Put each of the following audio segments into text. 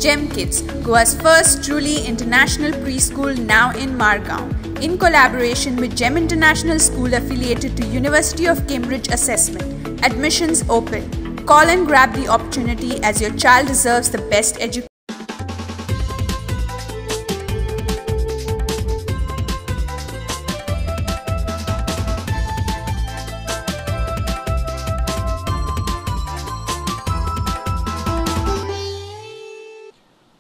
Gem Kids, Goa's first truly international preschool now in Margao, in collaboration with Gem International School affiliated to University of Cambridge Assessment. Admissions open. Call and grab the opportunity as your child deserves the best education.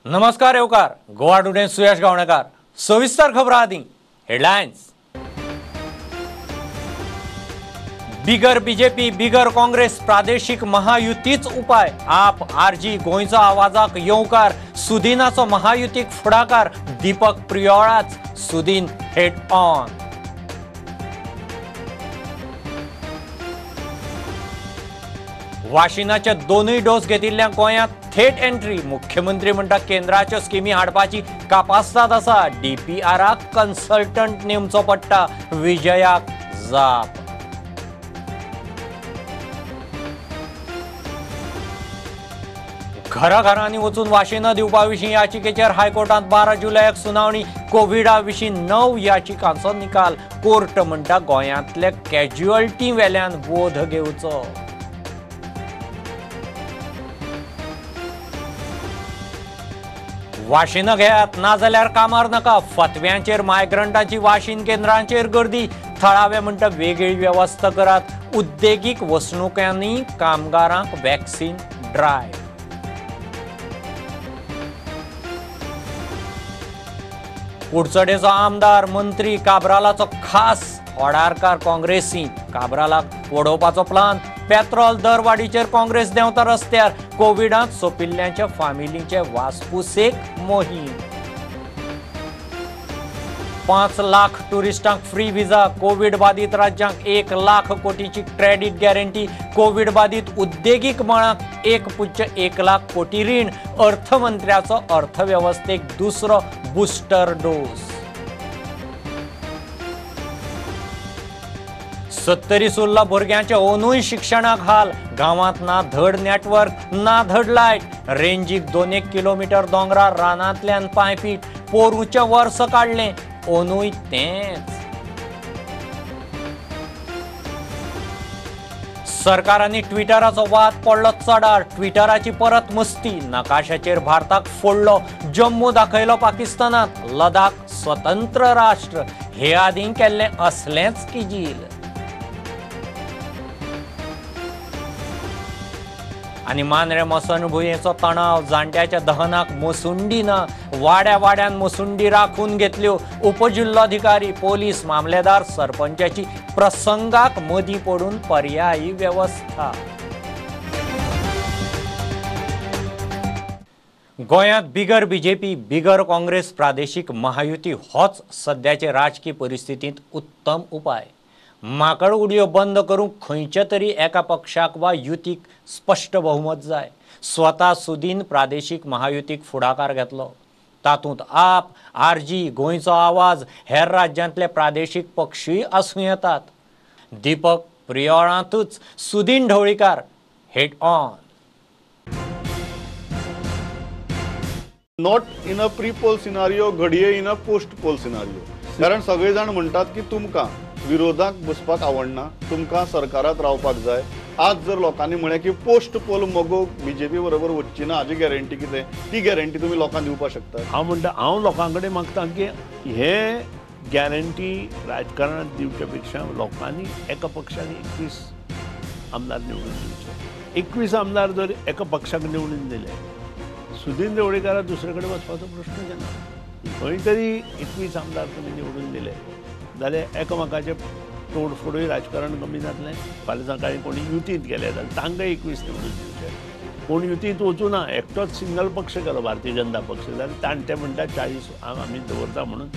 नमस्कार येवकार Goa today सुयश गावणेकार सविस्तर खबर आदी headlines. बिगर BJP बिगर काँग्रेस प्रादेशिक महायुतीच उपाय। आप आरजी गोंयचो आवाजाक येवकार। सुदिनाचो महायुतीक फुडाकार दीपक प्रियोळाच सुदीन हेड ऑन। वाशिनाचे दोनूय डोस घेतिल्ल्या गोंयांत थेट एंट्री। मुख्यमंत्री म्हणटा केंद्राच्यो स्किमी हाडपाची कापास्ताद आसा। डीपीआराक कन्सल्टंट नेमचो पडटा। विजयाक जाप। घराघरांनी वचून वाशिनां दिवपा विशीं याचिकेचेर हायकोर्टांत 12 जुलयाक सुनावणी। कोविडा विशीं 9 याचिकांचो निकाल। कोर्ट म्हणटा गोंयांतले कॅज्युअल्टी वेल्यान बोध घेवचो। वाशिनां घेयात ना जाल्यार कामार नाका। फतव्यांचेर मायग्रंटाची वाशीन केंद्रांचेर गर्दी। थळावे म्हणटा वेगळी वेवस्था करात। उद्देगीक वसणुकांनी कामगारांक वॅक्सिन ड्रायव्ह। कुडचडेचो आमदार मंत्री काब्रालाचो खास होडारकार काँग्रेसी। काब्रालाक वडोवपाचो प्लान। पेट्रोल दरवाडीचेर काँग्रेस देंवता रस्त्यार। कोविडांत सोंपिल्ल्यांच्या फामिलींचे वासपुसेक मोहीम। 5 लाख टुरिस्टांक फ्री विजा। कोविड बाधित राज्यांक 1 लाख कोटीची क्रेडिट गॅरंटी। कोविड बाधित उद्देगीक मळांक 1.1 लाख कोटी रीण। अर्थमंत्र्याचो अर्थवेवस्थेक दुसरो बुस्टर डोस। 70 सुर्ला भुरग्यांचे ओनूय शिक्षणाक हाल। गांवांत ना धड नेटवर्क ना धड लायट। रेंजीक 2 किलोमीटर दोंगरार रानांतल्यान पांयपीट। पोरूचें वर्स काडलें ओनूय तेंच। सरकारांनी ट्विटराचो वाद पडलो चडार। ट्विटराची परत मस्ती। नकाशाचेर भारताक फोडलो। जम्मू दाखयलो पाकिस्तानाक। लडाख स्वतंत्र राष्ट्र हे आदीं केल्लें असलेंच किजील। आनी मांद्रे मसणभुंयेचो तणाव। जाणट्याच्या दहनाक मोसुंडी ना। वाड्या वाड्यान मोसुंडी राखून घेतल्यो। उपजिल्लोधिकारी पोलीस मामलेदार सरपंचाची प्रसंगाक मदीं पडून पर्यायी वेवस्था। गोंयांत बिगर बीजेपी बिगर काँग्रेस प्रादेशिक महायुती होच सद्याचे राजकी परिस्थितींत उत्तम उपाय। माकड उडयो बंद करूंक खंयच्या तरी एका पक्षाक वा युतीक स्पश्ट बहुमत जाय। स्वता सुदीन प्रादेशिक महायुतीक फुडाकार घेतलो। तातूंत आप आरजी गोंयचो आवाज हेर राज्यांतले प्रादेशिक पक्षूय आसूं येतात। Deepak प्रियोळांतूच Sudin Dhavalikar head on. Not in a pre poll scenario, घडये in a post poll scenario. कारण सगळे जाण म्हणटात की तुमकां विरोधाक बसपाक आवडना, तुमकां सरकारात रावपाक जाय। आज जर लोकांनी म्हळें की पोस्ट पोल मगो बीजेपी बरोबर वचची ना हाजी गॅरंटी कितें, ती गॅरंटी तुमी लोकांक दिवपाक शकता? हांव म्हणटा, हांव लोकां कडेन मागता की हे गॅरंटी राजकारणात दिवच्या पेक्षा लोकांनी एका पक्षान 21 आमदार निवडून दिवचे। 21 आमदार जर एका पक्षाक निवडून दिले, सुदीन ढवळीकाराक दुसरे कडेन वचपाचो प्रश्न येना। खंय तरी 21 आमदार तुमी निवडून दिले जाल्यार एकामेकाचें तोडफोडूय राजकारण कमी जातलें। फाल्यां सकाळीं कोणी युतींत गेले जाल्यार तांकां 21 निवडून दिवचे। कोण युतींत वचूं ना, एकटोच सिंगल पक्ष केलो भारतीय जनता पक्ष जाल्यार तांचे म्हणटा 40 आमी दवरता म्हणून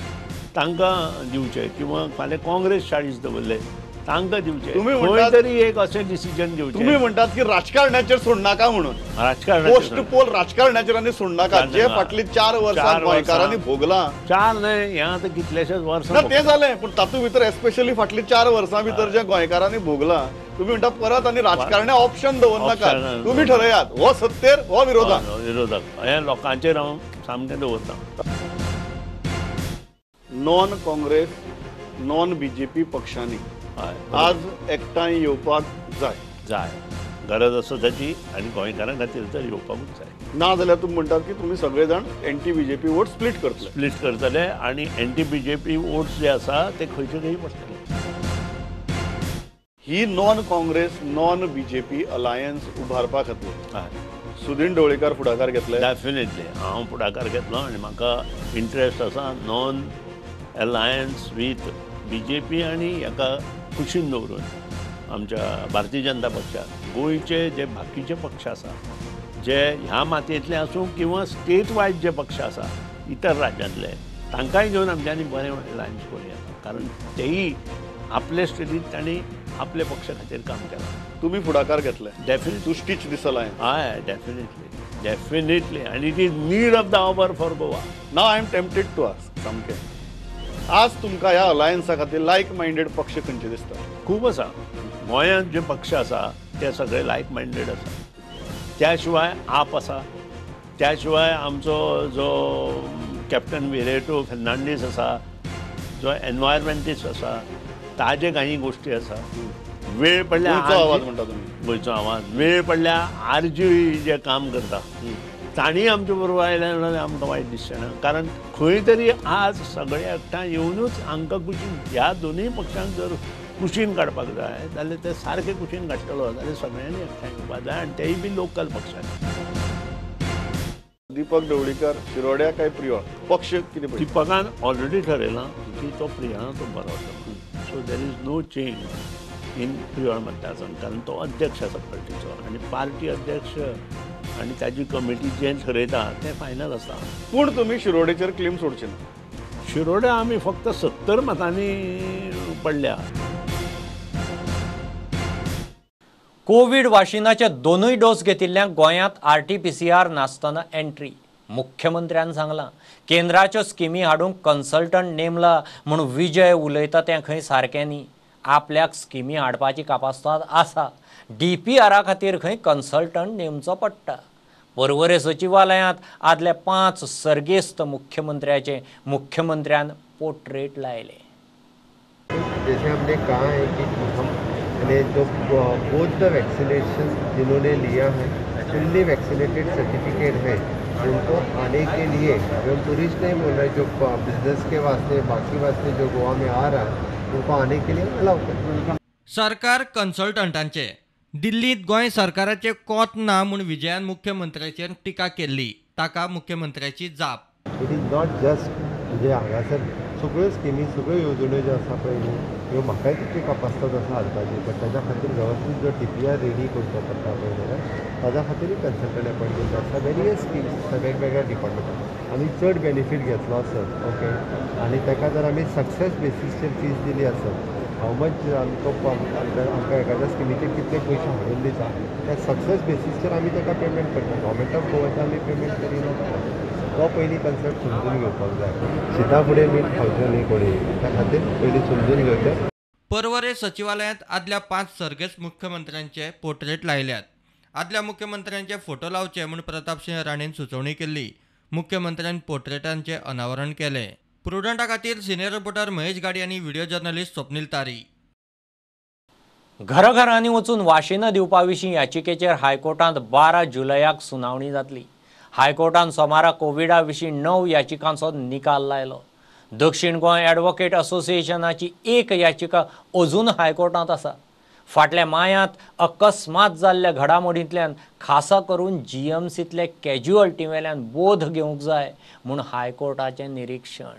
तांकां दिवचे, किंवा फाल्यां काँग्रेस 40 दवरले तांकां दिवचे। खंय तरी एक अशें डिसिजन दिवचें। तुमी म्हणटात की राजकारणाचेर सोडनाका म्हणून, राजकारण पोस्ट पोल राजकारणाचेर आनी सोडनाका। जे फाटली 4 वर्सां गोंयकारांनी भोगलां, 4 न्हय हें आतां कितलेशेच वर्सां तें जालें, पूण तातूंत भितर एस्पेशली फाटली 4 वर्सां भितर जे गोंयकारांनी भोगलां तुम्ही म्हणता परत आनी राजकारण्या ऑप्शन दवरनाका, तुम्ही ठरयात हो सत्तेर हो विरोधाक. विरोधक हे लोकांचेर हांव सामकें दवरता. नॉन काँग्रेस नॉन बीजेपी पक्षांनी आज एकठांय येवपाक जाय, जाय गरज आसा ताची आनी गोंयकारां खातीर तर येवपाकूच जाय. ना जाल्यार तुमी म्हणटात की तुमी सगळे जाण एंटी बीजेपी वोट स्प्लीट करतले, स्प्लीट करतले आनी एंटी बीजेपी वोट्स जे आसा ते खंयचे खंय पडटले. ही non Congress non BJP alliance उबारपा खातीर सुदीन ढवळीकार फुडाकार घेतले. डेफिनेटली हांव फुडाकार घेतलो आनी म्हाका इंट्रस्ट आसा non alliance with BJP आनी हाका कुशीन दवरून आमच्या भारतीय जनता पक्षाक गोंयचे जे बाकीचे पक्ष आसा जे ह्या मातयेंतले आसूं किंवा स्टेट वायज जे पक्ष आसा इतर राज्यांतले तांकांय घेवन आमच्यांनी बरें अलायन्स करूं येता, कारण तेय आपले स्टेटींत तांणी आपले पक्षा खातीर काम केलां. तुमी फुडाकार घेतले definitely to stitch this alliance. हय डेफिनेटली डेफिनेटली आनी it is need of the hour for Goa. Now I am tempted to ask सामकें आज तुमकां ह्या अलायन्सा खातीर लायक मायंडेड पक्ष खंयचे दिसता? खूब आसा गोंयांत जे पक्ष आसा ते सगळे लायक मायंडेड आसा. त्या शिवाय आप आसा, त्या शिवाय आमचो जो कॅप्टन विरेटो फेर्नांडीस आसा जो एनवायरमेंटिस्ट आसा ताजे काही गोष्टी आसा. वेळ पडल्यार आवाज म्हणटा तुमी, गोंयचो आवाज वेळ पडल्यार आरजी जे काम करता तांणी आमचे बरोबर आयले म्हणून आमकां वायट दिसचें ना, कारण खंय तरी आज सगळे एकठांय येवनूच हांकां कुशीन ह्या दोनूय पक्षांक जर कुशीन काडपाक जाय जाल्यार ते सारके कुशीन काडटलो जाल्यार सगळ्यांनी एकठांय येवपाक जाय आनी तेय बी लोकल पक्षांनी. दीपक ढवळीकर शिरोड्या काय प्रियोळ पक्ष कितें? दीपकान ऑलरेडी ठरयलां की तो प्रियोळा तो बरो वता, so there is no change in Priol मतदारसंघ, कारण तो अध्यक्ष आसा पार्टीचो आनी पार्टी अध्यक्ष आनी ताजी कमिटी जें ठरयता तें फायनल आसता. पूण तुमी शिरोडेचेर क्लेम सोडचे ना? शिरोड्या आमी फक्त 70 मतांनी पडल्या. कोवीड वाशिनाचे दोनूय डोस घेतिल्ल्यांक गोंयांत RT-PCR नासतना एंट्री, मुख्यमंत्र्यान सांगलां. केंद्राच्यो स्किमी हाडूंक कन्सल्टंट नेमला म्हूण विजय उलयता तें खंय सारकें न्ही. आपल्याक स्किमी हाडपाची कापास्ताद आसा, DPR खातीर खंय कन्सल्टंट नेमचो पडटा. पर्वरे सचिवालयांत आदले 5 सर्गेस्त मुख्यमंत्र्याचे मुख्यमंत्र्यान पोर्ट्रेट लायले. जैसे हमने कहा है कि हमने जो बोथ the vaccination जिन्होंने लिया है फुल्ली वैक्सीनेटेड सर्टिफिकेट है उनको आने के लिए, अभी हम टूरिस्ट नहीं बोल रहे, जो बिजनेस के वास्ते बाकी वास्ते जो गोवा में आ रहा है उनको आने के लिए अलाउ कर. सरकार कन्सल्टंटांचे दिल्लींत गोंय सरकाराचे कोत ना म्हूण विजयान मुख्यमंत्र्याचेर टिका केल्ली, ताका मुख्यमंत्र्याची जाप. It is not just म्हणजे हांगासर सगळ्यो स्किमी सगळ्यो येवजण्यो ज्यो आसा पळय न्हू ह्यो म्हाकाय तितली कापास्ताद आसा हाडपाची, बट ताज्या खातीर वेवस्थीत जो DPR ready करचो पडटा पळय जाल्यार ताज्या खातीरूय कन्सल्टंट अपॉयंट केल्लो आसता. वेरियस स्किम्स आसता वेगवेगळ्या डिपार्टमेंटान आमी चड बेनिफीट घेतलो आसत ओके आनी ताका जर आमी सक्सेस बेसीसचेर फीज दिली आसत हाव मच आमकां आमकां एखाद्या स्किमीचेर कितले पयशे हाडून दिता त्या सक्सेस बेसीसचेर आमी ताका पेमेंट करता. गव्हर्मेंट ऑफ गोवाचे आमी पेमेंट करिना, तो पयलीं कन्सेप्ट समजून घेवपाक जाय. शिता फुडें मीठ खावचें न्ही कोणी, त्या खातीर पयलीं समजून घेवचें. पर्वरे सचिवालयांत आदल्या 5 सर्गेस्त मुख्यमंत्र्यांचे पोर्ट्रेट लायल्यात. आदल्या मुख्यमंत्र्यांचे फोटो लावचे म्हूण प्रतापसिंह राणेन सुचोवणी केल्ली. मुख्यमंत्र्यान पोर्ट्रेटांचें अनावरण केलें. प्रुडंटा खातीर सिनियर रिपोर्टर महेश गाडी आनी व्हिडिओ जर्नलिस्ट स्वप्नील तारी. घराघरांनी वचून वाशिनां दिवपा विशीं याचिकेचेर हायकोर्टांत 12 जुलयाक सुनावणी जातली. हायकोर्टान सोमारा कोविडा विशीं 9 याचिकांचो निकाल लायलो. दक्षिण गोंय ॲडव्होकेट असोसिएशनाची एक याचिका अजून हायकोर्टांत आसा. फाटल्या मायांत अकस्मात जाल्ल्या घडामोडींतल्यान खासा करून GMCतले कॅज्युअल्टी वेल्यान बोध घेवंक जाय म्हूण हायकोर्टाचें निरीक्षण.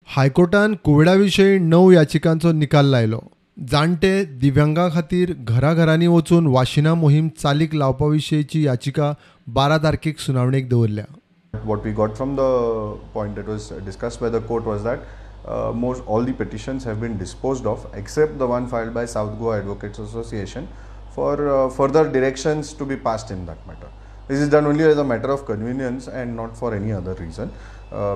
हायकोर्टान कोविडा विशीं 9 याचिकांचो निकाल लायलो. जाणटे दिव्यांगां खातीर घराघरांनी वचून वाशिना मोहीम चालीक लावपा विशींची याचिका 12 तारखेक सुनावणेक दवरल्या. What we got from the point that was discussed by the court was that most all the petitions have been disposed of except the one filed by South Goa Advocates Association for further directions to be passed in that matter. This is done only as a matter of convenience and not for any other reason,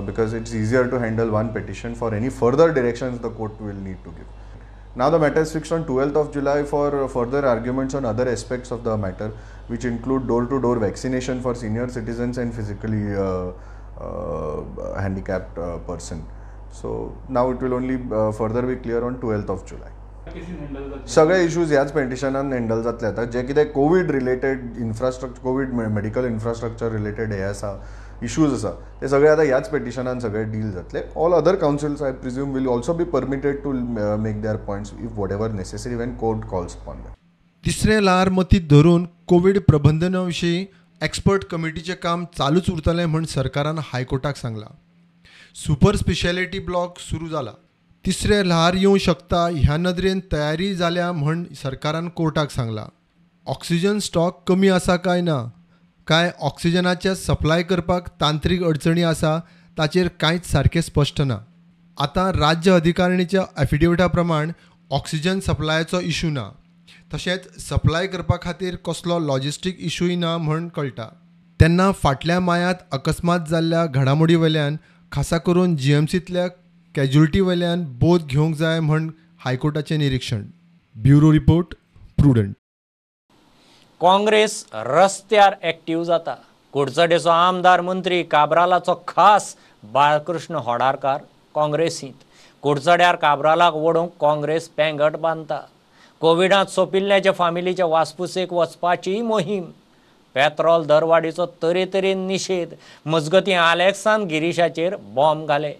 because it's easier to handle one petition for any further directions the court will need to give. Now the matter is fixed on 12th of July for further arguments on other aspects of the matter, which include door-to-door vaccination for senior citizens and physically handicapped person. So now it will only further be clear on 12th of July. सगळे issues ह्याच पेटिशनान handle जातले. आतां जे कितें COVID related infrastructure, COVID medical infrastructure related हे आसा, issues आसा, ते सगळे आतां ह्याच पेटिशनान सगळे डील जातले. All other counsels I presume will also be permitted to make their points if whatever necessary when court calls upon them. तिसरें ल्हार मतींत धरून कोवीड प्रबंधना विशीं एक्सपर्ट कमिटीचें काम चालूच उरतलें म्हूण सरकारान हायकोर्टाक सांगलां. सुपर स्पेशालिटी ब्लॉक सुरू जाला. तिसरें ल्हार येवं शकता ह्या नदरेन तयारी जाल्या म्हूण सरकारान कोर्टाक सांगलां. ऑक्सिजन स्टॉक कमी आसा काय ना, काय ऑक्सिजनाचे सप्लाय करपाक तांत्रीक अडचणी आसा ताचेर कांयच सारकें स्पश्ट ना. आतां राज्य अधिकारिणीच्या एफिडेविटा प्रमाण ऑक्सिजन सप्लायाचो इशू ना, तशेंच सप्लाय करपा खातीर कसलो लॉजिस्टीक इशूय ना म्हूण कळटा. तेन्ना फाटल्या मायांत अकस्मात जाल्ल्या घडामोडी वयल्यान खासा करून जीएमसींतल्या कॅज्युलिटी वयल्यान बोध घेवंक जाय म्हूण हायकोर्टाचें निरिक्षण. Bureau report, Prudent. Congress रस्त्यार एक्टीव जाता. कुडचडेचो आमदार मंत्री काब्रालाचो खास बाळकृष्ण होडारकार काँग्रेसींत. कुडचड्यार काब्रालाक वडोवंक काँग्रेस पेंगट बांदता. कोविडांत सोंपिल्ल्याच्या फामिलीच्या वासपुसेक वचपाचीय मोहीम. पेट्रोल दरवाडीचो तरेतरेन निशेध. मजगतीं आलेक्सान गिरीशाचेर बॉम्ब घाले.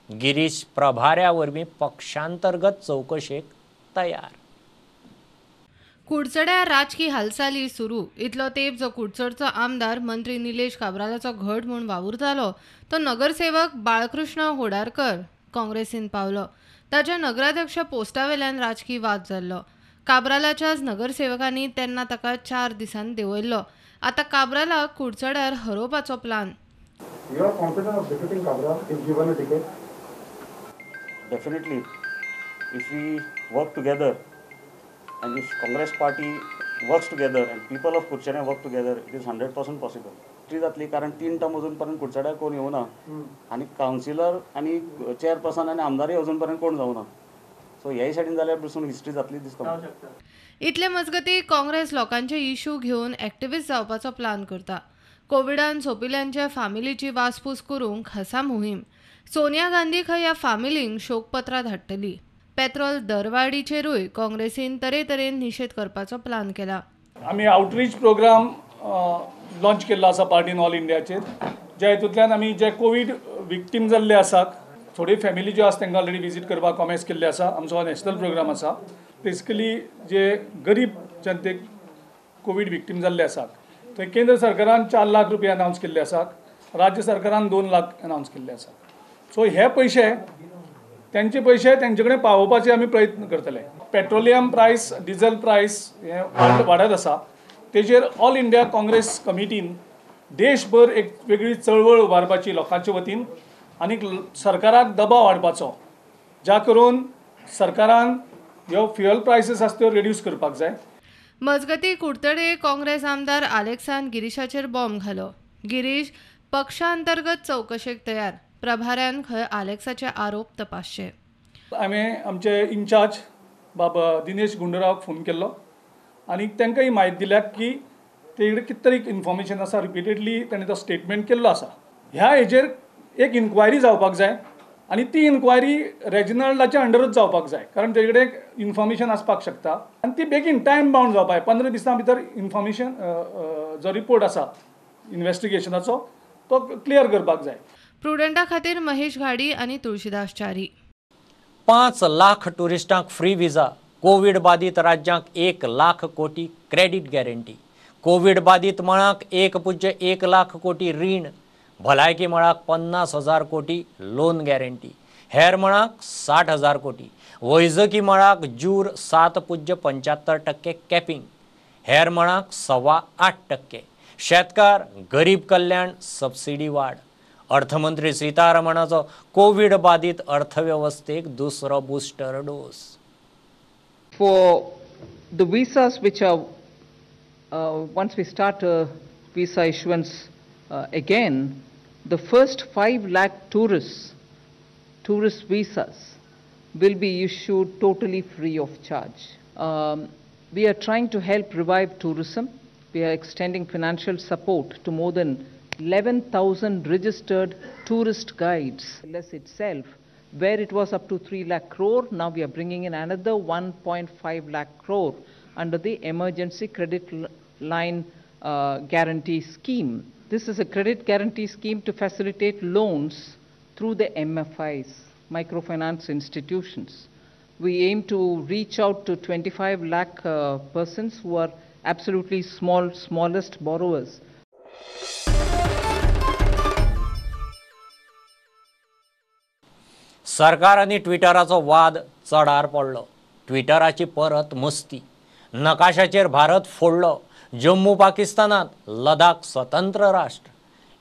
गिरीश प्रभाऱ्या वरवीं पक्षांतर्गत चवकशेक तयार. कुडचड्यार राजकी हालचाली सुरू. इतलो तेंप जो कुडचडचो आमदार मंत्री निलेश काब्रालाचो घट म्हूण वावुरतालो तो नगरसेवक बाळकृष्ण होडारकर काँग्रेसीन पावलो. ताच्या नगराध्यक्ष पोस्टावेल्यान राजकी वाद जाल्लो. काब्रालाच्याच नगरसेवकांनी तेन्ना ताका 4 दिसांनी देंवयल्लो. आतां काब्रालाक कुडचड्यार हरोवपाचो plan. You are confident of defeating Cabral if given a ticket? Definitely, if we work together and if Congress party works together and people of Curchorem work together, it is 100% possible. ती जातली कारण 3 term अजून पर्यंत कुडचड्यार कोण येवना आनी councillor आनी chairperson आनी आमदारय अजून पर्यंत कोण जावना. सो ह्याय सायडीन जाल्यार पसून हिस्ट्री जातली दिसता. इतले मजगती काँग्रेस लोकांचे इशू घेवन एक्टिविस्ट जावपाचो प्लान करता. कोविडान सोंपिल्ल्यांच्या फामिलीची वासपूस करूंक खासा मोहीम. सोनिया गांधी खंय ह्या फामिलींक शोकपत्रां धाडटली. पेट्रोल दरवाडीचेरूय काँग्रेसीन तरेतरेन निशेध करपाचो प्लान केला. आमी आउटरीच प्रोग्राम लॉंच केल्लो आसा पार्टीन ऑल इंडियाचेर, ज्या हेतूंतल्यान आमी जे कोवीड विक्टीम जाल्ले आसात थोडी फॅमिली ज्यो आसा तांकां ऑलरेडी विजीट करपाक कॉमेस केल्ले आसा. आमचो नॅशनल प्रोग्राम आसा. बेसिकली जे गरीब जनतेक कोवीड विक्टीम जाल्ले आसात थंय केंद्र सरकारान 4 लाख रुपया अनावन्स केल्ले आसात, राज्य सरकारान 2 लाख अनावन्स केल्ले आसात. सो हे पयशे त्यांचे पयशे तेंचे कडेन पावोवपाचे आमी प्रयत्न करतले. पेट्रोलियम प्रायस, डिझल प्रायस हे वाडत आसा, तेजेर ऑल इंडिया काँग्रेस कमिटीन देशभर एक वेगळी चळवळ उबारपाची लोकांचे वतीन आनी सरकाराक दबाव हाडपाचो, ज्या करून सरकारान ह्यो फ्युअल प्रायसीस आसा त्यो रिड्यूस करपाक जाय. मजगती कुडतडे काँग्रेस आमदार आलेक्सान गिरीशाचेर बॉम्ब घालो. गिरीश पक्षांतर्गत चवकशेक तयार. प्रभाऱ्यान खंय आलेक्साचे आरोप तपासचे. हांवें आमचे इन्चार्ज बाबा दिनेश गुंडूरावाक फोन केल्लो आनी तांकां ही म्हायती दिल्या की ते कडेन कितें तरी इन्फॉर्मेशन आसा, रिपिटेडली ताणें तो स्टेटमेंट केल्लो आसा. ह्या हेजेर एक इन्क्वायरी जावपाक जाय आनी ती इन्क्वायरी रेजिनाल्डाच्या अंडरूच जावपाक जाय, कारण तेजे कडेन इन्फॉर्मेशन आसपाक शकता आनी ती बेगीन टायम बाउंड जावपाक जाय. 15 दिसां भितर इन्फॉर्मेशन जो रिपोर्ट आसा इन्वेस्टिगेशनाचो तो क्लियर करपाक जाय. प्रुडंटा खातीर महेश घाडी आनी तुळशीदास च्यारी. 5 लाख टुरिस्टांक फ्री विजा, कोवीड बाधित राज्यांक 1 लाख कोटी क्रेडीट गॅरंटी, कोवीड बाधित मळाक 1.1 लाख कोटी रीण, भलायकी मळाक 50,000 कोटी लोन गॅरंटी, हेर मळाक 60,000 कोटी, वैजकी मळाक जूर 7.75% कॅपिंग, हेर मळाक 8.25%, शेतकार गरीब कल्याण सबसिडी वाढ. अर्थमंत्री सीतारमणाचो कोविड बाधित अर्थवेवस्थेक दुसरो booster dose. For the visas which are once we start visa issuance again, the first 5 lakh tourist visas will be issued totally free of charge. We are trying to help revive tourism. We are extending financial support to more than 11,000 registered tourist guides. Less itself, where it was up to 3 lakh crore, now we are bringing in another 1.5 lakh crore under the Emergency Credit Line Guarantee Scheme. This is a credit guarantee scheme to facilitate loans through the MFIs, microfinance institutions. We aim to reach out to 25 lakh persons who are absolutely smallest borrowers. सरकार आनी ट्विटराचो वाद चडार पडलो. ट्विटराची परत मस्ती. नकाशाचेर भारत फोडलो. जम्मू पाकिस्तानांत लडाख स्वतंत्र राष्ट्र.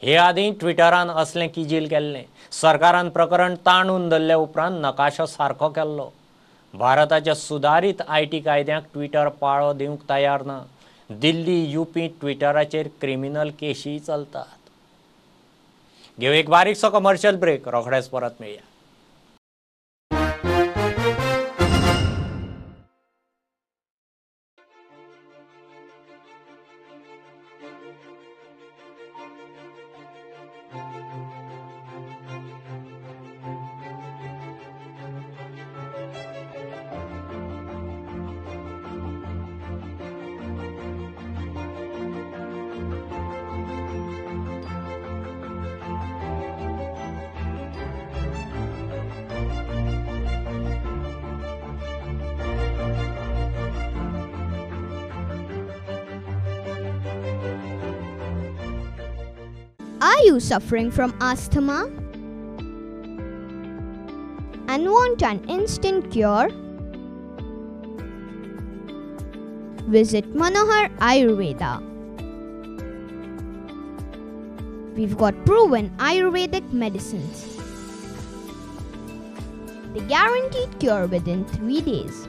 हे आदीं ट्विटरान असलें किजील केल्लें. सरकारान प्रकरण ताणून धरल्या उपरांत नकाशो सारको केल्लो. भारताच्या सुदारीत IT कायद्याक ट्विटर पाळो दिवंक तयार ना. दिल्ली युपी ट्विटराचेर क्रिमिनल केशी चलतात. घेवं एक बारीकसो कमर्शियल ब्रेक, रोखडेच परत मेळया. Are you suffering from asthma and want an instant cure? Visit Manohar Ayurveda. We've got proven Ayurvedic medicines. The guaranteed cure within 3 days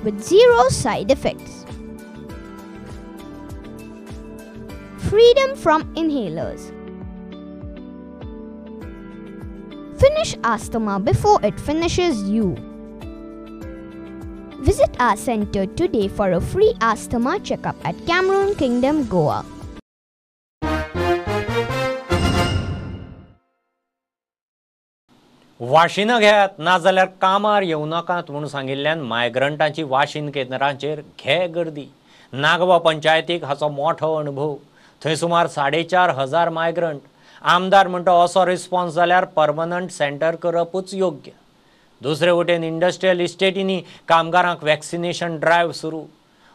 with 0 side effects. Freedom from inhalers. Finish asthma before it finishes you. Visit our center today for a free asthma checkup at Cameroon Kingdom, Goa. वाशिनां घेयात ना जाल्यार कामार येवं नाकात म्हूण सांगिल्ल्यान मायग्रंटांची वाशीन केंद्रांचेर घे गर्दी. नागवा पंचायतीक हाचो मोठो अणभव. थंय सुमार 4,500 मायग्रंट. आमदार म्हणटा असो रिस्पॉन्स जाल्यार परमनंट सेंटर करपूच योग्य. दुसरे वटेन इंडस्ट्रियल इस्टेटींनी कामगारांक वॅक्सिनेशन ड्रायव्ह सुरू.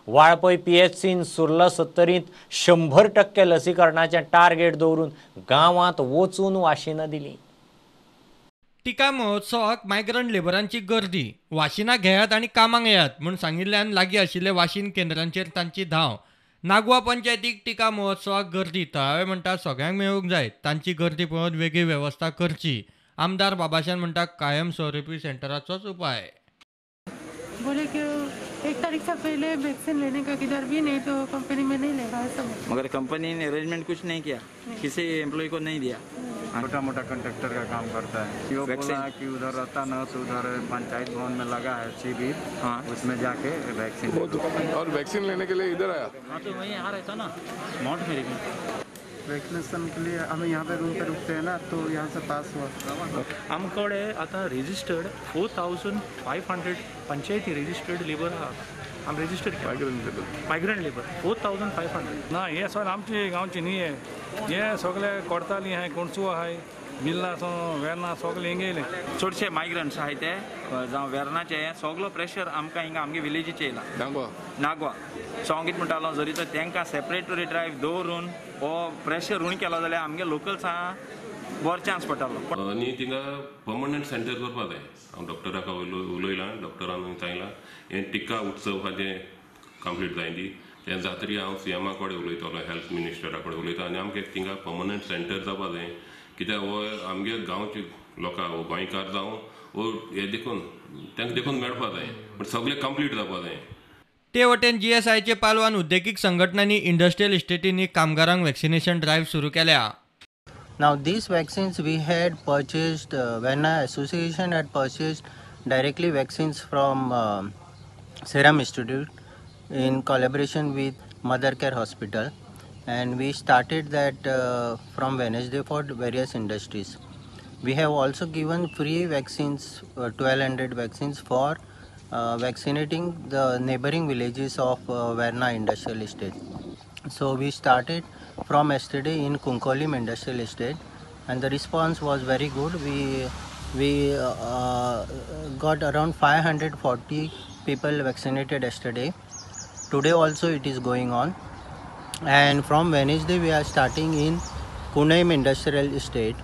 वाळपय PHCन सुर्ला सत्तरींत 100% लसीकरणाचें टार्गेट दवरून गांवांत वचून वाशिनां दिलीं. टिका महोत्सवाक मायग्रंट लेबरांची गर्दी. वाशिनां घेयात आनी कामाक येयात म्हूण सांगिल्ल्यान लागीं आशिल्ल्या वाशीन केंद्रांचेर तांची धांव. नागवा पंचायतीक टिका महोत्सवाक गर्दी. थळावे म्हणटा सगळ्यांक मेळूंक जाय, तांची गर्दी पळोवन वेगळी वेवस्था करची. आमदार बाबाशान म्हणटा कायमस्वरूपी सेंटराचोच उपाय. बोले कि 1 तारीख से पहले वैक्सीन लेने का किधर भी नहीं तो कंपनी में नहीं लेगा ऐसा. मगर कंपनी ने अरेंजमेंट कुछ नहीं किया, किसी एम्प्लॉय को नहीं दिया. छोटा मोटा कंडक्टर का काम करता है. वो बोला कि उधर रहता ना तो उधर पंचायत भवन में लगा है शिविर, हाँ, उसमें जाके वैक्सीन. और वैक्सीन लेने के लिए इधर आया. हाँ तो वहीं आ रहा था ना माउंट मेरी. वैक्सीनेशन के लिए हमें यहाँ पे रूम पे रुकते हैं ना, तो यहाँ से पास हुआ. आमकडे आता रजिस्टर्ड 4,500 पंचायती रजिस्टर्ड लेबर आहा. आम रजिस्टर्ड मायग्रंट लेबर 4,500. ना हे सगळें आमचे गांवचे न्ही, हे सगळे कोडताली आहाय, कोणसू आहाय, बिल्ला वेर्ना सगळे हिंगा येयले. चडशे मायग्रंट्स आहाय ते जावं वेर्नाचे, सगलो प्रेशर आमकां हिंगा आमगे विलेजीचे येयला नागवा. सो हांव कितें म्हणटालो, जरी तर तांकां सेपरेट ड्रायव्ह दवरून हो प्रेशर उणें केलो जाल्यार आमगे लोकल्स आहा बरो चान्स पडटालो. आनी थिंगा परमनंट सेंटर करपा जाय. हांव डॉक्टराक उलयलां, डॉक्टरान सांगलां हें टिका उत्सव आहा तें कंप्लीट जाय दी तें जातरी हांव सीएमा कडेन उलयतलो, हेल्थ मिनिस्टरा कडेन उलयता आनी आमकां थिंगा परमनंट सेंटर जावपा जाय. कित्याक हो आमगे गांवचे लोकां हो गोंयकार जावं हो हे देखून तांकां देखून मेळपा जाय, पूण सगळें कंप्लीट जावपा जाय. ते वटेन GSIचे पालवान उद्देगीक संघटनांनी इंडस्ट्रियल इस्टेटींनी कामगारांक वॅक्सिनेशन ड्रायव्ह सुरू केल्या. Now these vaccines we had purchased, Verna Association had purchased directly vaccines from Serum Institute in collaboration with Mothercare Hospital, and we started that from Wednesday for various industries. We have also given free vaccines, 1200 vaccines for vaccinating the neighboring villages of Verna Industrial Estate. So we started from yesterday in Cuncolim Industrial Estate, and the response was very good. We got around 540 people vaccinated yesterday. Today also it is going on, and from Wednesday we are starting in Kunem Industrial Estate.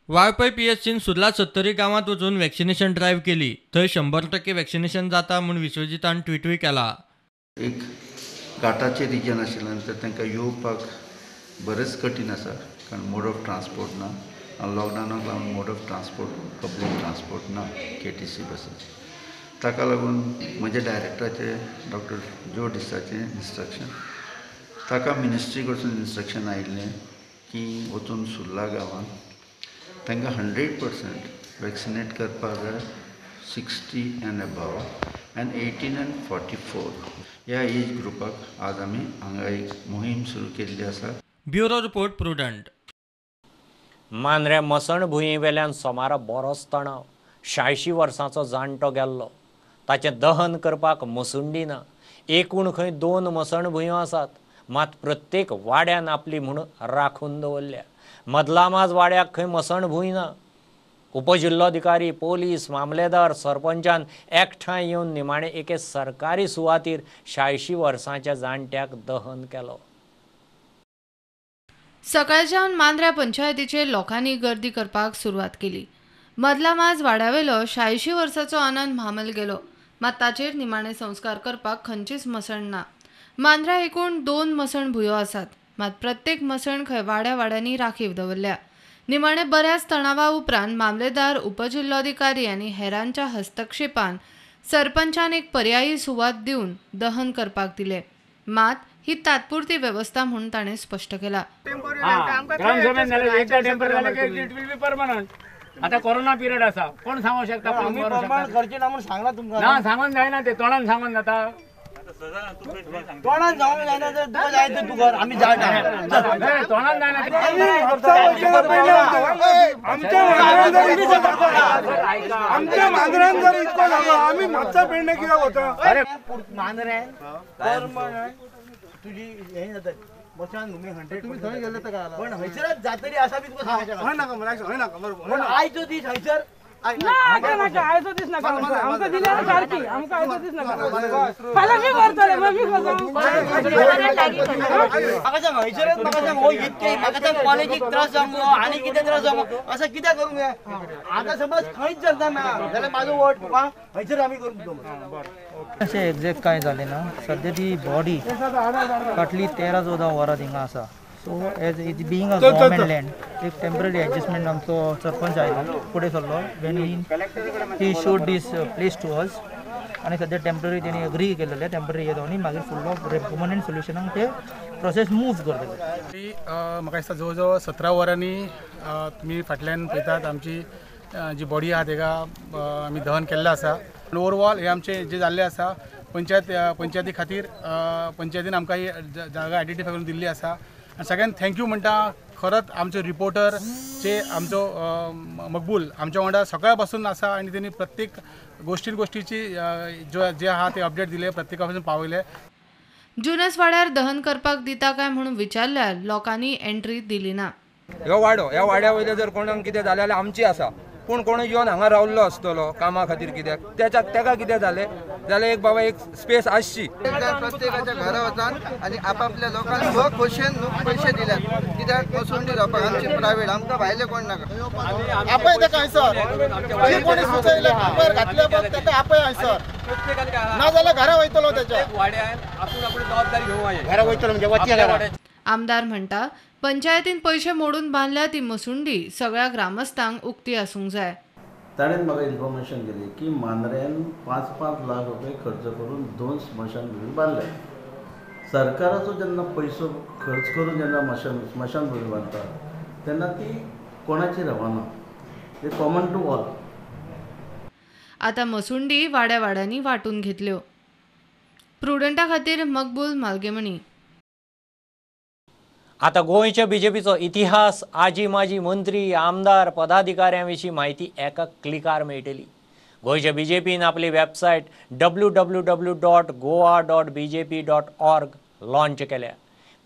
Valpoi पीएचसीन Surla Sattari गांवांत वचून vaccination drive केली. थंय 100% vaccination जाता म्हूण विश्वजितान ट्विटूय केला. एक घाटाचे reason आशिल्ल्यान तर तांकां येवपाक बरेंच कठीण आसा, कारण मोड ऑफ ट्रान्सपोर्ट ना आनी लॉकडावनाक लागून mode of transport, public transport ना, KTC buses. ताका लागून म्हज्या डायरेक्टराचे डॉक्टर जो डिसाचें इन्स्ट्रक्शन, ताका मिनिस्ट्री कडसून इन्स्ट्रक्शन आयिल्लें की वचून सुर्ला गांवांत तांकां 100% वॅक्सिनेट करपाक जाय, 60 and above and 18 and 44 ह्या एज ग्रुपाक आज आमी हांगा एक मोहीम सुरू केल्ली आसा. Bureau report, Prudent. Mandrem मसणभुंयेवेल्यान सोमारा बरोच तणाव. 86 वर्सांचो जाणटो गेल्लो, ताचें दहन करपाक मसुंडी ना. एकूण खंय 2 मसणभुंयो आसात, मात प्रत्येक वाड्यान आपली म्हूण राखून दवरल्या. मदलामाज वाड्याक खंय मसणभूंय ना. उपजिल्लोधिकारी, पोलीस, मामलेदार, सरपंचान एकठांय येवन निमाणे एके सरकारी सुवातीर 86 वर्सांच्या जाणट्याक दहन केलो. सकाळच्यान मांद्र्या पंचायतीचे लोकांनी गर्दी करपाक सुरवात केली. मदलामाज वाड्यावेलो 86 वर्साचो आनंद म्हामल गेलो, मात ताचेर निमाणे संस्कार करपाक खंयचीच मसण ना. मांद्र्या एकूण 2 मसणभुंयो आसात, मात प्रत्येक मसण खंय वाड्या वाड्यांनी राखीव दवरल्या. निमाणे बऱ्याच तणावा उपरांत मामलेदार, उपजिल्लोधिकारी आनी हेरांच्या हस्तक्षेपान सरपंचान एक पर्यायी सुवात दिवन दहन करपाक दिले, मात ही तात्पुरती व्यवस्था म्हणून ताणें स्पश्ट केला. आता कोरोना पिरियड आसा, कोण सांगू शकता? ना सांगून जायना, ते तोंडान सांगून जाता. तोंडान सांगून जायना तर तुका जाय ते तूं कर, आमी जाय तोंडान जायना. आमच्या मांद्र्यान जर इतको जालो, आमी म्हापसा पेडणे कित्याक वता? मांद्र्यान तुजी हें जाता मशान भूमी 100 पण हयसरच जातरी आसा बी तुका सांगूंक. आयचो दीस हयसर नाका नाका, आयचो दीस नाका, आमकां दिल्यार सारकी, आमकां आयचो दीस नाका. फाल्यां मी करतले, मी म्हाका सांग हयसरच, म्हाका सांग हो इतके, म्हाका सांग कॉलेजीक त्रास जावंक आनी कितें त्रास जावंक, असं कित्याक करूंक जाय? आतां समज खंयच चलता ना जाल्यार म्हाजो वोट तुका हयसर आमी करून दितलो. अशें एग्जॅक्ट कांय जालें ना. सद्या ती बॉडी फाटली 13-14 वरां थिंगा आसा. So as it being a government land, एक टेम्पररी एडजस्टमेंट आमचो सरपंच आयलो फुडें सरलो when he showed this place to us, आनी सद्या टेम्पररी तेणी एग्री केलेलें, टेम्पररी येता आनी मागीर फुडलो परमनंट सोल्युशनाक ते प्रोसेस मूव करतले. म्हाका दिसता जवळ जवळ 17 वरांनी तुमी फाटल्यान पळयतात आमची जी बॉडी आहा तेका आमी दहन केल्लें आसा. आनी ओवरऑल हें आमचें जें जाल्लें आसा पंचायती खातीर पंचायतीन आमकां ही जागा आयडेंटिफाय करून दिल्ली आसा. आनी सगळ्यांक thank you म्हणटा. खरंच आमचे रिपोर्टर जे आमचो मकबूल आमच्या वांगडा सकाळ पासून आसा आनी तेणी प्रत्येक गोष्टीची जे आहा ते अपडेट दिले, प्रत्येका पासून पावयले. जुनस वाड्यार दहन करपाक दिता काय म्हणून विचारल्यार लोकांनी एंट्री दिली ना. ह्यो वाडो, ह्या वाड्या वयले जर कोणाक कितें जालें जाल्यार आमची आसा, पूण कोण येवन हांगा रावल्लो आसतलो कामा खातीर कित्याक तेच्या तेका कितें जालें जाल्यार एक बाबा एक स्पेस आसची. प्रत्येकाच्या घरा वचान आनी आपापल्या लोकांक स्व खोशयेन पयशे दिल्यात, कित्याक मसुंडी रावपाक आमची प्रायवेट, आमकां भायले कोण नाका. आपय तेका हयसर जे कोणी सुचयले पेपर घातले बघ तेका आपय हयसर, ना जाल्यार घरा वयतलो तेच्या घरा वयतलो म्हणजे वचया घरा. आमदार म्हणटा पंचायतीन पयशे मोडून बांदल्या ती मसुंडी सगळ्या ग्रामस्थांक उक्ती आसूंक जाय. ताणें म्हाका इन्फॉर्मेशन दिली की मांद्र्यान 5-5 लाख रुपये खर्च करून 2 स्मशानभूमी बांदल्या. सरकाराचो जेन्ना पयसो खर्च करून जेन्ना स्मशानभूमी बांदता तेन्ना ती कोणाची रावना, ते कॉमन टू ऑल. आतां मसुंडी वाड्या वाड्यांनी वांटून घेतल्यो. प्रुडंटा खातीर मकबूल मालगेमणी. आतां गोंयच्या बीजेपीचो इतिहास, आजी माजी मंत्री, आमदार, पदाधिकाऱ्यां विशीं म्हायती एका क्लिकार मेळटली. गोंयच्या बीजेपीन आपली वेबसायट www.goa.bjp.org launch केल्या.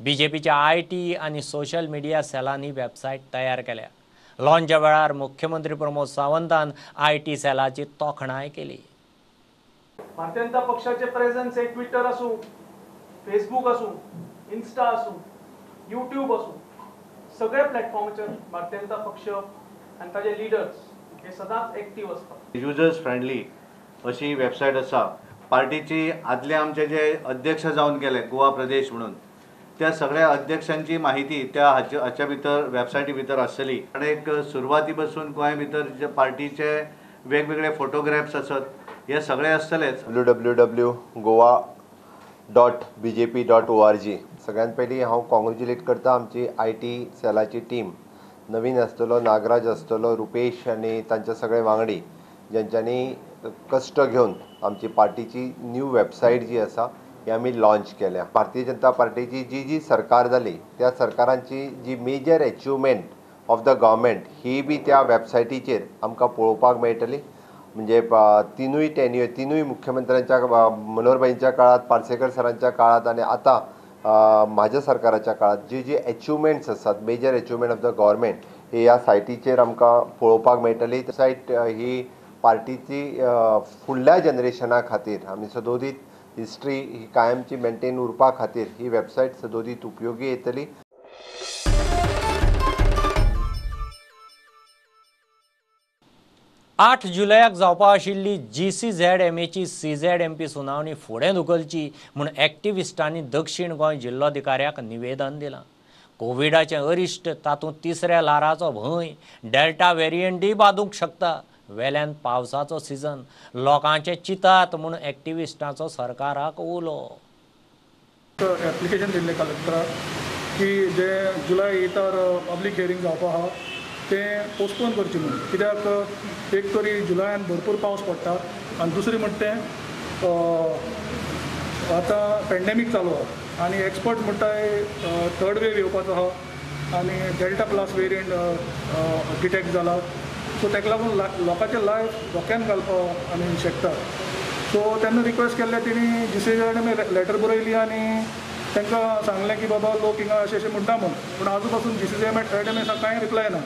बीजेपीच्या IT आनी सोशल मिडिया सेलांनी वेबसायट तयार केल्या. लॉन्चा वेळार मुख्यमंत्री प्रमोद सावंतान IT सेलाची तोखणाय केली. भारतीय जनता पक्षाचे प्रेझन्स हे ट्विटर आसूं, फेसबूक आसूं, इन्स्टा आसूं, यूट्यूब आसूं, सगळ्या प्लॅटफॉर्माचेर भारतीय जनता पक्ष आनी ताजे लिडर्स हे सदांच एक्टीव आसतात. युजर्स फ्रेंडली अशी वेबसायट आसा. पार्टीची आदले आमचे जे अध्यक्ष जावन गेले गोवा प्रदेश म्हणून, त्या सगळ्या अध्यक्षांची माहिती त्या हाच्या भितर वेबसायटी भितर आसतली. आनी एक सुरवाती पासून गोंय भितर जे पार्टीचे वेगवेगळे फोटोग्राफ्स आसत हे सगळे आसतलेच. www.goa.bjp.org. सगळ्यात पयलीं हांव कॉंग्रेच्युलेट करता आमची IT सेलाची टीम. नवीन आसतलो, नागराज आसतलो, रुपेश आनी तांचे सगळे वांगडी ज्यांच्यांनी कश्ट घेवन आमची पार्टीची न्यू वेबसायट जी आसा ही आमी लॉन्च केल्या. भारतीय जनता पार्टीची जी जी सरकार जाली त्या सरकारांची जी major achievement of the government ही बी त्या वेबसायटीचेर आमकां पळोवपाक मेळटली. म्हणजे तिनूय टेन्युअर, तिनूय मुख्यमंत्र्यांच्या, मनोहरभाईंच्या काळात, पार्सेकर सरांच्या काळात आनी आतां म्हाज्या सरकाराच्या काळात जी जी एचिवमेंट्स आसात, major achievement of the government ही ह्या सायटीचेर आमकां पळोवपाक मेळटली. सायट ही पार्टीची फुडल्या जनरेशना खातीर आमी सदोदीत हिस्ट्री ही कायमची मेंटेन उरपा खातीर ही वेबसायट सदोदीत उपयोगी येतली. आठ जुलयाक जावपा आशिल्ली GCZMAची CZMP सुनावणी फुडें धुकलची म्हूण एक्टिविस्टांनी दक्षिण गोंय जिल्लोधिकाऱ्याक निवेदन दिलां. कोविडाचें अरिश्ट, तातूंत तिसऱ्या ल्हाराचो भंय, डेल्टा वेरियंटय बादूंक शकता, वेल्यान पावसाचो सिजन, लोकांचे चिंतात म्हूण एक्टिविस्टांचो सरकाराक उलो. एप्लिकेशन दिल्लें कलेक्टराक की जे जुलय 8 पब्लीक हियरींग जावपा आहा तें पोस्टपोन करचें म्हणून, कित्याक एक तरी जुलयान भरपूर पावस पडटा आनी दुसरें म्हणटा तें आतां पेंडेमीक चालू आहा आनी एक्सपर्ट म्हणटा थर्ड वेव येवपाचो आहा आनी डेल्टा प्लस वेरियंट डिटेक्ट जाला. सो ताका लागून लोकांचें लायफ धोक्यान घालपाक आमी शकता. सो तेन्ना रिक्वेस्ट केल्लें तेणी GCZMA letter बरयली आनी तांकां सांगलें की बाबा लोक हिंगा अशें अशें म्हणटा म्हूण, पूण आजू पासून GCZMA कांय रिप्लाय ना.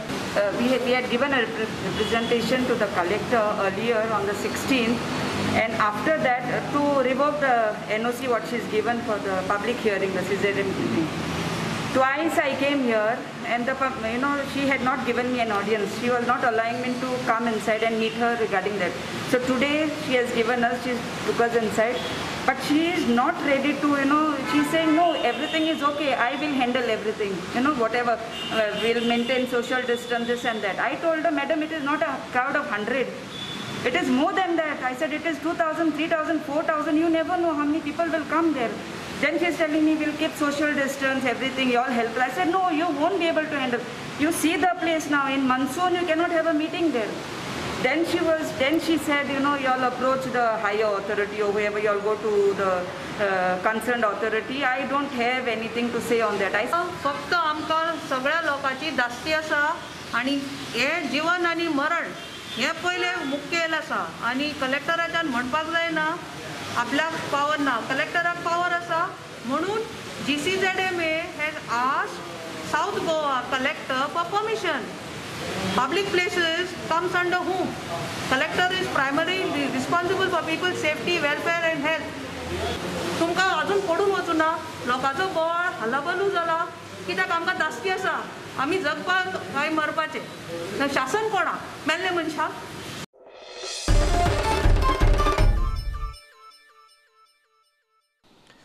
We had given a representation to the collector earlier on the 16th, and after that to revoke the NOC what she is given for the public hearing, the CZMP thing. Twice I came here and the, you know, she had not given me an audience. She was not allowing me to come inside and meet her regarding that. So today she has given us, she took us inside, but she is not ready to, you know, she is saying no, everything is okay, I will handle everything, you know, whatever, we'll maintain social distance, this and that. I told her, madam, it is not a crowd of 100. It is more than that. I said it is 2,000, 3,000, 4,000, you never know how many people will come there. Then she is telling me, we'll keep social distance, everything, you all help. I said, no, you won't be able to handle. You see the place now, in monsoon, you cannot have a meeting there. Then she said, you know, you all approach the higher authority or whoever, you all go to the concerned authority. I don't have anything to say on that. फक्त आमकां सगळ्या लोकांची धास्ती आसा आनी हे जीवन आनी मरण हे पयले मुखेल आसा आनी कलेक्टराच्यान म्हणपाक जायना आपल्याक पावर ना, कलेक्टराक पावर आसा म्हणून GCZMA has asked South Goa collector for permission. Public places comes under whom? Collector is primarily responsible for people's safety, welfare and health. तुमकां अजून पडून वचूना, लोकांचो बोवाळ हल्लाबलू जाला, कित्याक आमकां धास्ती आसा, आमी जगपाक काय मरपाचें. शासन कोणाक मेल्ले मनशाक?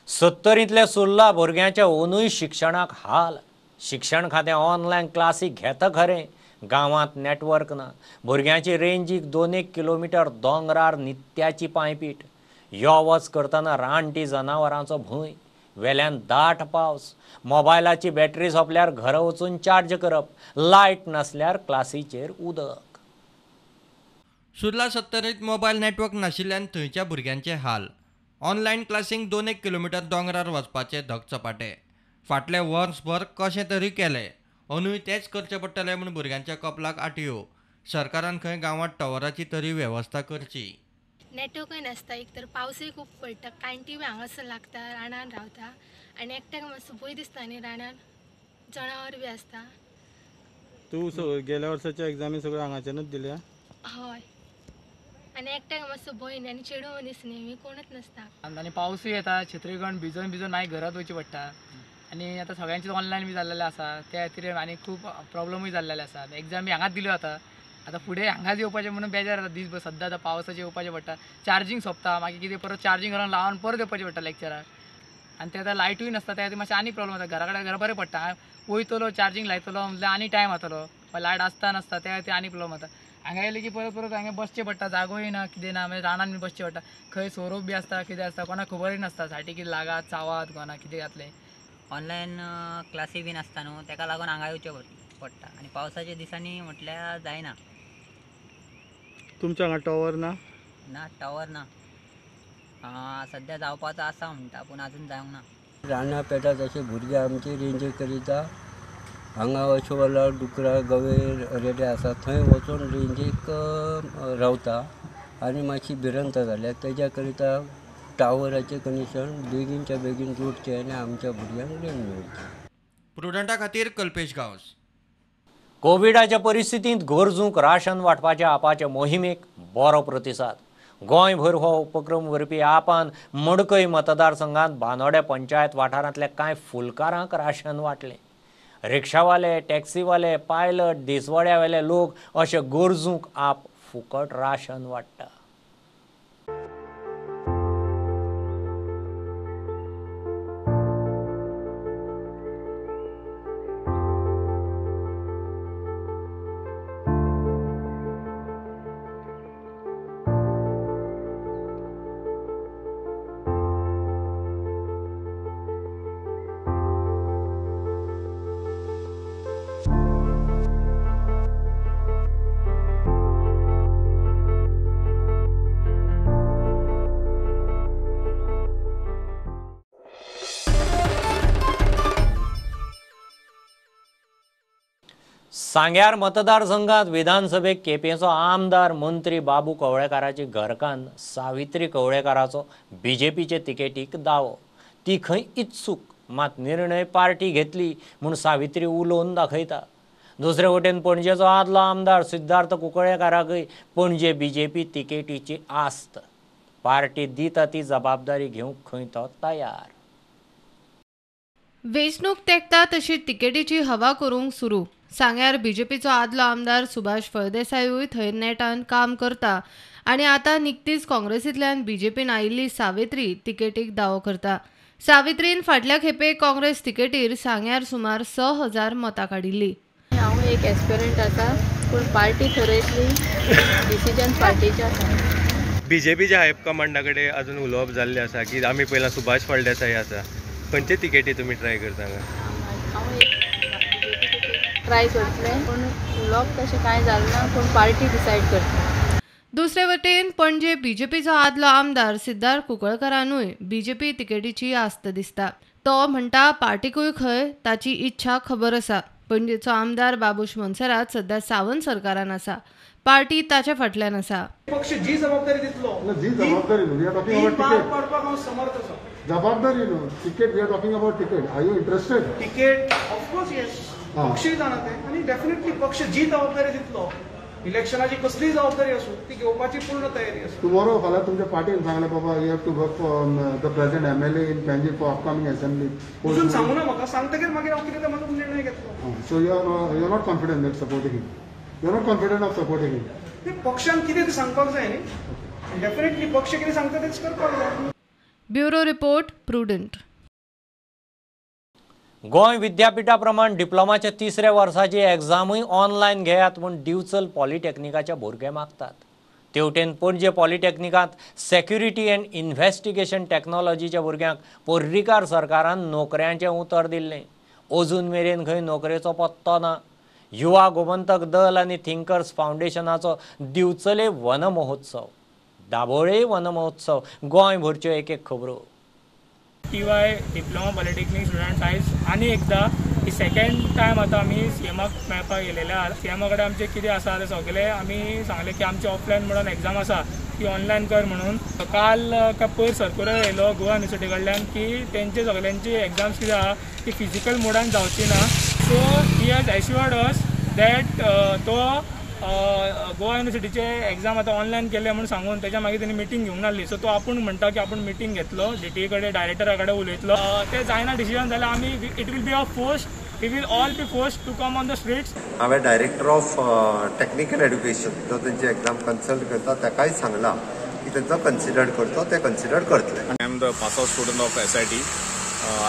सत्तरींतल्या सुर्ला भुरग्यांच्या ओनूय शिक्षणाक हाल. शिक्षण खातें ऑनलायन क्लासी घेता खरें, गांवांत नेटवर्क ना, भुरग्यांची रेंजीक 2-1 किलोमिटर दोंगरार नित्याची पांयपीट, यो वच करतना रानटी जनावरांचो भंय. वेल्यान दाट पावस, मोबायलाची बॅटरी सोंपल्यार घरा वचून चार्ज करप, लायट नासल्यार क्लासीचेर उदक. सुर्ला सत्तरीत मोबायल नेटवर्क नाशिल्ल्यान थंयच्या भुरग्यांचे हाल. ऑनलायन क्लासींक 2-1 किलोमिटर दोंगरार वचपाचे धगचपाटे. फाटले वर्सभर कशें तरी केलें, अंदूय तेंच करचें पडटलें म्हूण भुरग्यांच्या कपलाक आटयो. सरकारान खंय गांवांत टॉवराची तरी वेवस्था करची. नेटवर्कूय नासता, एक तर पावसूय खूब पडटा, कांयटी बी हांगासर लागता, रानान रावता आनी एकट्याक मातसो भंय दिसता न्ही, रानान जनावर बी आसता. तूं गेल्या वर्साच्या एग्जामी सगळ्यो हांगाच्यानूच दिल्या? हय, आनी एकट्याक मातसो भंय न्ही, आनी चेडूं मनीस न्ही, मी कोणूच नासता. आनी पावसूय येता, छत्री घेवन भिजोवन भिजोवन मागीर घरांत वयचें पडटा. आनी आतां सगळ्यांचें ऑनलायन बी जाल्लें आसा, त्या खातीर आनी खूब प्रॉब्लमूय जाल्लेले आसा. एग्जाम बी हांगाच दिल्यो जाता, आतां फुडें हांगाच येवपाचें म्हणून बेजार जाता दीसभर. सद्दां आतां पावसाचें येवपाचें पडटा, चार्जींग सोंपता, मागीर कितें परत चार्जींग घरान लावन परत येवपाचें पडटा लेक्चराक. आनी ते आतां लायटूय नासता, त्या खातीर मातशें आनी प्रॉब्लम जाता. घरा कडेन घरा बरें पडटा, वयतलो चार्जींग लायतलो म्हणल्यार आनी टायम जातलो, लायट आसता नासता त्या खातीर आनी प्रॉब्लम जाता. हांगा येयलें की परत परत हांगा बसचें पडटा, जागोय ना कितें ना, मागीर रानान बी बसचें पडटा, खंय सोरोप बी आसता कितें आसता कोणाक खबरूय नासता, साठी कितें लागात चावात कोणाक कितें जातलें. ऑनलायन क्लासी बीन आसता न्हू, तेका लागून हांगा येवचें पडटा आनी पावसाच्या दिसांनी म्हटल्यार जायना. तुमच्या हांगा टॉवर ना? ना, टॉवर ना. सद्या जावपाचो आसा म्हणटा, पूण अजून जावंक ना. रानां पेटा तशे भुरगे आमचे रेंजे करिता हांगा अशें वला डुकरां गवे रेडे आसा थंय वचून रेंजीक रावता आनी मातशी भिरंत जाल्या तेज्या करिता टावराचें कनेक्शन बेगीनच्या बेगीन जोडचें आनी आमच्या भुरग्यांक रेंज मेळची. प्रुडंटा खातीर कल्पेश गांवस. कोविडाच्या परिस्थितींत गरजूंक राशन वांटपाच्या आपाच्या मोहिमेक बरो प्रतिसाद. गोंयभर हो उपक्रम व्हरपी आपान मडकय मतदारसंघात बांदोड्या पंचायत वाठारांतल्या कांय फुलकारांक राशन वांटलें. रिक्षावाले, टॅक्सीवाले, पायलट, दिसवड्यावेले लोक अशे गरजूंक आप फुकट राशन वांट्टा. सांग्यार मतदारसंघात विधानसभेक केपेंचो आमदार मंत्री बाबू कवळेकाराची घरकान्न सावित्री कवळेकाराचो बीजेपीचे तिकेटीक दावो. ती खंय इत्सूक, मात निर्णय पार्टी घेतली म्हूण सावित्री उलोवन दाखयता. दुसरे वटेन पणजेचो आदलो आमदार सिद्धार्थ कुंकळेकाराकय पणजे बीजेपी तिकेटीची आस्त. पार्टी दिता ती जबाबदारी घेवंक खंय तो तयार. वेंचणूक तेंकता तशी तिकेटीची हवा करूंक सुरू. सांग्यार बीजेपीचो आदलो आमदार सुभाष फळदेसायूय थंय नेटान काम करता आनी आतां निकतीच काँग्रेसींतल्यान बीजेपीन आयिल्ली सावित्री तिकेटीक दावो करता. सावित्रीन फाटल्या खेपे काँग्रेस तिकेटीर सांग्यार सुमार 6,000 मतां काडिल्ली. हांव एक एस्पिरंट आसा, पूण पार्टी थरयतली, डिसिजन पार्टीचें आसा. बीजेपीच्या हायकमांडा कडेन अजून उलोवप जाल्लें आसा की आमी पयला सुभाष फळदेसाई आसा, खंयचे तिकेटी तुमी ट्राय करता? हांव एक ट्राय करतलें, पूण उलोवप तशें कांय जालें ना, पूण पार्टी डिसायड करतली. दुसरे वटेन पणजे बीजेपीचो आदलो आमदार सिद्धार्थ कुंकळकरानूय बीजेपी तिकेटीची आस्त दिसता. तो म्हणटा पार्टीकूय खंय ताची इच्छा खबर आसा. पणजेचो आमदार बाबूश मोन्सेरात सध्या सावंत सरकारान आसा, पार्टी ताच्या फाटल्यान आसा. पक्ष जी जबाबदारी दितलो, जी जबाबदारी पार पाडपाक हांव समर्थ आसा. जबाबदारी न्हू, ticket, we are talking about ticket. Are you interested? Ticket of course yes, पक्षूय जाणा तें आनी डेफिनेटली पक्ष जी जबाबदारी दितलो, इलेक्शनाची कसलीय जबाबदारी आसूं ती घेवपाची पूर्ण तयारी आसा. टुमॉरो फाल्यां तुमच्या पार्टीन सांगलें बाबा you have to work for the present MLA in Panaji for upcoming assembly. अजून सांगू ना म्हाका, सांगतकीर मागीर हांव कितें तें म्हाजो निर्णय घेतलो. So you are not confident that supporting him, you are not confident of supporting him. ते पक्षान कितें तें सांगपाक जाय न्ही, डेफिनेटली पक्ष कितें सांगता तेंच करपाक जाय. Bureau report, Prudent. Goa विद्यापीठा प्रमाण डिप्लोमाच्या तिसऱ्या वर्साची एग्जामूय ऑनलायन घेयात म्हूण दिवचल पॉलिटेक्निकाच्या भुरगे मागतात. तेवटेन पणजे पॉलिटेक्निकांत सेक्युरिटी अँड इन्व्हेस्टिगेशन टॅक्नॉलॉजीच्या भुरग्यांक पर्रीकार सरकारान नोकऱ्यांचें उतर दिल्लें. अजून मेरेन खंय नोकरेचो पत्तो ना. युवा गोमंतक दल आनी थिंकर्स फावंडेशनाचो दिवचले वनमहोत्सव, दाबोळे वनमहोत्सव, गोंयभरच्यो एक एक खबरो. TY diploma polytechnic students आयज आनी एकदां ही सेकेंड टायम आतां आमी सीएमाक मेळपाक येयलेले आहा. सीएमा कडेन आमचें कितें आसा तें सगळें आमी सांगलें की आमचें ऑफलायन म्हणून एक्झाम आसा ती ऑनलायन कर म्हणून. काल काय पयर सर्कुलर येयलो गोवा युनिवर्सिटी कडल्यान की तेंचे सगळ्यांची एक्झाम्स कितें आहा ती फिजिकल मोडान जावची ना. So he has assured us that तो गोवा युनिवर्सिटीचे एक्झाम आतां ऑनलायन केले म्हणून सांगून तेच्या मागीर तेणी मिटींग घेवंक नासली. सो तो आपूण म्हणटा की आपूण मिटींग घेतलो, डीटीए कडेन डायरेक्टरा कडेन उलयतलो. ते जायना डिसिजन जाल्यार आमी it will be a force, we will all be forced to come on the streets. हांवें डायरेक्टर ऑफ टॅक्निकल एड्युकेशन जो तेंची एक्झाम कन्सल्ट करता ताकाय सांगलां की तेंचो कन्सिडर करतो, ते कन्सिडर करतले. I am the pass out student of SIT.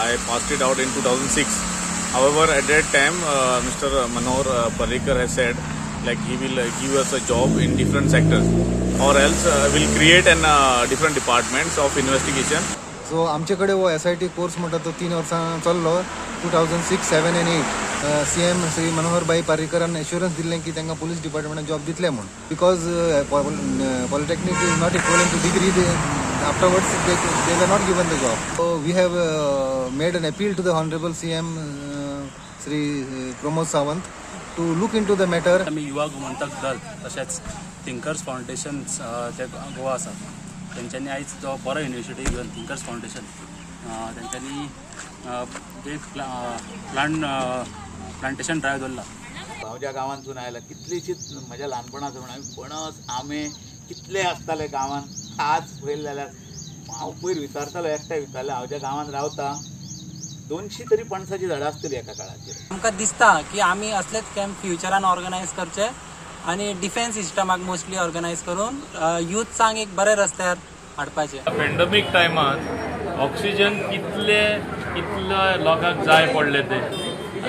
I passed it out in 2006. However, at that time, Mr. Manohar Parrikar has said like he will give us a job in different sectors, or else will create an different departments of investigation. So आमचे कडेन हो SIT course म्हणटा तो 3 वर्सां चल्लो, 2006, 7 and 8. CM Shri Manohar भाई पार्रीकरान एश्योरन्स दिल्लें की तांकां पुलीस डिपार्टमेंटान जॉब दितले म्हूण. Because polytechnic is not equivalent to degree, afterwards they were not given the job. So we have made an appeal to the Honorable CM Shri Pramod Sawant to look into the matter. आमी युवा गोमंतक दल तशेंच thinkers foundation जे गोवा आसा तेंच्यांनी आयज जो बरो initiative घेवन थिंकर्स फावंडेशन तेंच्यांनी एक प्लांटेशन ड्रायव्ह दवरला. हांव ज्या गांवांतसून आयला कितलीशीच म्हज्या ल्हानपणासून आमी पणस आंबे कितले आसताले गांवांत. आज पळयलें जाल्यार हांव पयर विचारतालो, एकट्या विचारलें, हांव ज्या गांवांत रावता 200 तरी पणसाची झाडां आसतली एका काळाचेर. आमकां दिसता की आमी असलेच कॅम्प फ्युचरान ऑर्गनायज करचे आनी डिफेन्स सिस्टमाक मोस्टली ऑर्गनायज करून युथ्सांक एक बरे रस्त्यार हाडपाचे. पेंडमीक टायमार ऑक्सिजन कितले कितले लोकांक जाय पडले ते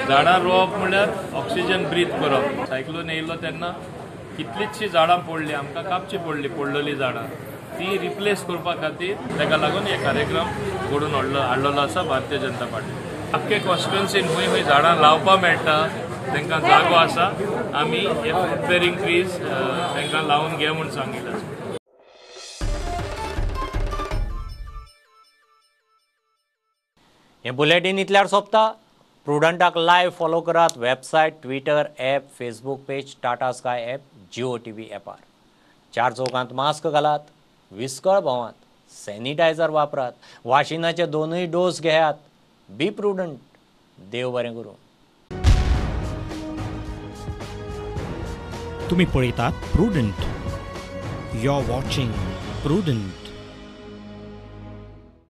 झाडां रोवप म्हणल्यार ऑक्सिजन ब्रीथ करप. सायक्लोन येयलो तेन्ना कितलीचशी झाडां पडली, आमकां कापची पडली, पडलेली झाडां ती रिप्लेस करपा खातीर ताका लागून हे कार्यक्रम घडोवन हाडलेलो आसा भारतीय जनता पार्टी. आख्खे कॉन्स्टिट्युएन्सीन खंय खंय झाडां लावपाक मेळटा तांकां जागो आसा, आमी हे फ्रूट बेरींग ट्रीज तांकां लावन घे म्हूण सांगिल्लें आसा. हें बुलेटीन इतल्यार सोंपता. प्रुडंटाक लायव्ह फॉलो करात website, Twitter app, Facebook page, Tata Sky app, Jio TV ॲपार. 4 चौकांत मास्क घालात, विस्कळ भोंवात, सॅनिटायझर वापरात, वाशिनाचे 2 डोस घेयात. Be prudent. देव बरें करूं. तुम्ही पळयतात Prudent. You are watching Prudent.